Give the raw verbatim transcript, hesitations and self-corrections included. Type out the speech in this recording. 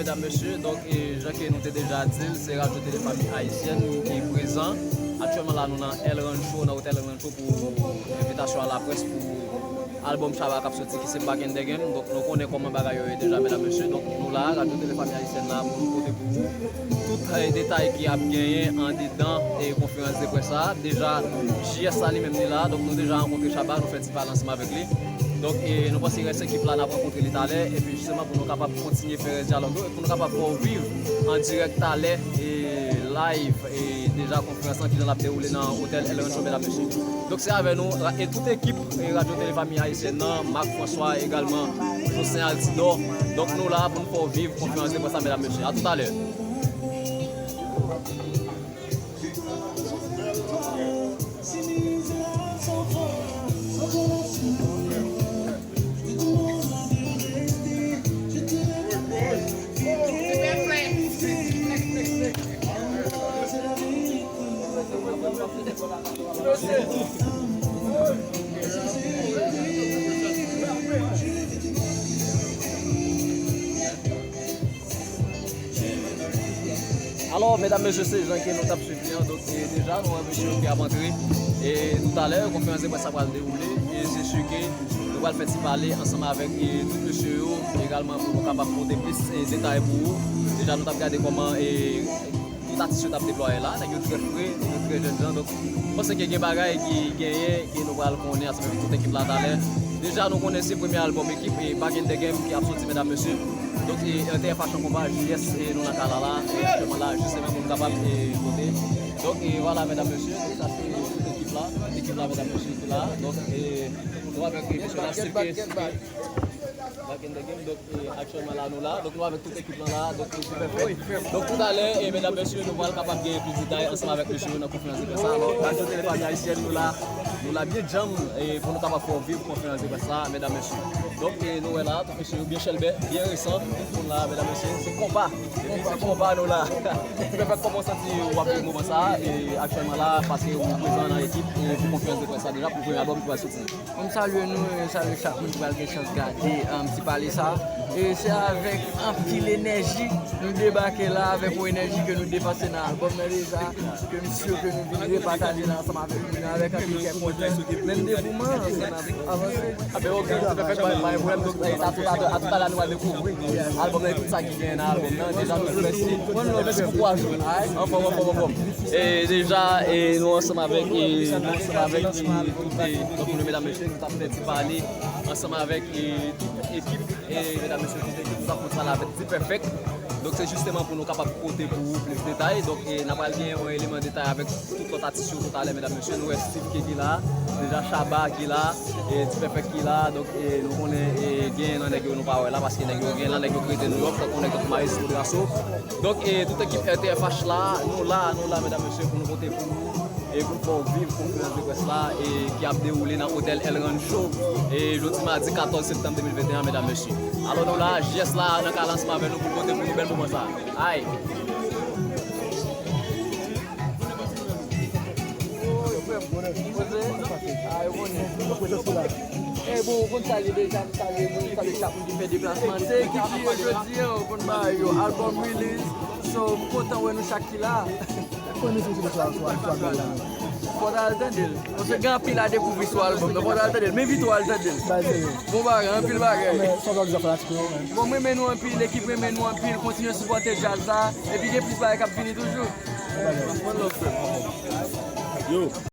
Medam, mesye, donk, e, jan ke nou te deja di l, se Radyo Tele Fanmi Ayisyèn ki prezan. Aktyèlman la, nou nan El Rancho, nan otèl El Rancho pou envitasyon a laprès pou albòm Shabba k ap soti ki se Back in the Game. Donk, nou konnen kòman bagay yo ye deja, medam, mesye. Donk, nou la, Radyo Tele Fanmi Ayisyèn la, pou nou pote pou ou tout, e, detay ki ap genyen andedan, e, konferans de près sa. Deja, J S la li menm li la. Donk, nou deja rankontre Shabba, nou fè ti pale ansanm avèk li. Donk, e, nou panse rès ekip la n ap rankontre li talè. Epi, jisteman, pou nou kapab kontinye fè rès dyalòg yo, e pou nou kapab fè w viv an dirèk talè, e, live, e, deja konferans lan ki jan l ap dewoule nan otèl El Rancho, medam, mesye. Donk, se avè nou, ra-, e tout ekip, e, Radyo Tele Fanmi Ayisyèn nan, Marc François egalman, Jocelyn Altidor. Donk, nou la pou nou fè w viv konferans de près la, medam, mesye. A toutalè. Alò, medam, mesye, se jan ke nou t ap swiv li an. Donk, e, deja, nou wè mesye yo ki ap antre. E toutalè, konferans de près sa pral dewoule. E se si ke nou pral fè ti pale ansanm avèk, e, tout mesye yo, egalman pou nou kapab pote plis, e, detay pou ou. Deja, nou t ap gade kòman, e, tout atis yo t ap deplwaye la. Nèg yo trè fre, nèg yo trè jèn jan. Donk, mwen panse ke gen bagay ki genyen, ke nou pral konnen ansanm avèk tout ekip la talè. Deja, nou konnen se premye albòm ekip, e, Back in the Game ki ap soti, medam, mesye. Donk, e, L T F H an konpa, J S, e, nou nan kay la la, e, aktyèlman la, jisteman pou nou kapab, e, vote. Donk, e, vwala, medam, mesye, donk sa se tout ekip la, tout ekip la, medam, mesye, ki la. Donk, e, nou avèk, e, mesye la, Back in the Game, donk, e, aktyèlman la, nou la. Donk, nou avèk tout ekip la la. Donk, e, se pèfèk. Donk, toutalè, e, medam, mesye, nou pral kapab gen plis detay ansanm avèk mesye yo nan konferans de près sa. Alò, Radyo Tele Fanmi Ayisyèn, nou la, nou la byen djanm, e, pou nou kapab fè w viv konferans de près sa, medam, mesye. Donk, e, nou wè la, mesye yo byen chèlbè, byen resan. Tout moun la, medam, mesye, se konpa. Epi se konpa nou la. Ti pèfèk, kòman w santi w ap viv moman sa a? E aktyèlman la, paske ou prezan nan ekip, e, pou konferans de près sa deja, pou premye albòm ki pral soti. M salye nou, e, salye chak moun ki pral gen chans gade, um, ti pale sa. E se avèk anpil enèji nou debake la, avèk yon enèji ke nou depanse nan albòm nan deja. Ke m si ke nou vin repataje l ansanm avèk moun yo, avèk anpil kè kontan, menm devouman, ansanm avèk avanse. Aben, oke, se pèfèk, pa, pa gen pwoblèm. Donk, e, a tout, a, a tout a lè, nou pral dekouvri albòm nan e tout sa ki genyen nan albòm nan. Deja, nou di mèsi. Mèsi pou kouraj ou. Anfòm, anfòm, anfòm. E deja, e, nou ansanm avèk, e, nou ansanm avèk, e, tout, e, donk, nou, medam, mesye, nou t ap fè ti pale ansanm avèk, e, tout ekip, e, medam, mesye, tout ekip, nou t ap fè sa la avèk Dipèfèk. Donk, se jisteman pou nou kapab pote pou ou plis detay. Donk, e, n a pral gen yon eleman detay avèk tout lòt atis yo toutalè, medam, mesye. Nou wè Steve K ki la, deja Shabba ki la, e, Dipèfèk ki la. Donk, e, nou konnen, e, gen nan nèg yo nou pa wè la, paske nèg yo, gen nan nèg yo k rete Nouyòk, tankou nèg tankou Maestro Drasso. Donk, e, tout ekip R T F H la, nou la, nou la, medam, mesye, pou nou pote pou ou, e pou n fè w viv konferans de près la, e ki ap dewoule nan otèl El Rancho, e jodi madi katòz septanm de mil venteyen, medam, mesye. Alò, nou la, J S la nan kay la ansanm avè nou pou pote pou nou bèl moman sa. Ay! Yo, frè m, poze. Ay, ou konnen. E bon, ou konn sa l ye deja, m salye nou, m salye chak moun ki fè deplasman. Se ekip li ye jodi a, ou konn bagay yo. Album release. So, m kontan wè nou chak ki la. Premye sou sou sou sou sou album la. Fò w al tande l. Paske gen anpil a dekouvri sou album nan. Fò w al tande l. Men Vito al tande l. Bon bagay, anpil bagay. Men sa w di sa fanatik yo, men. Bon, m renmen nou anpil, ekip renmen nou anpil. Kontinye sipòte djaz la. Epi gen plis bagay k ap vini toujou. One love, frè. Yo.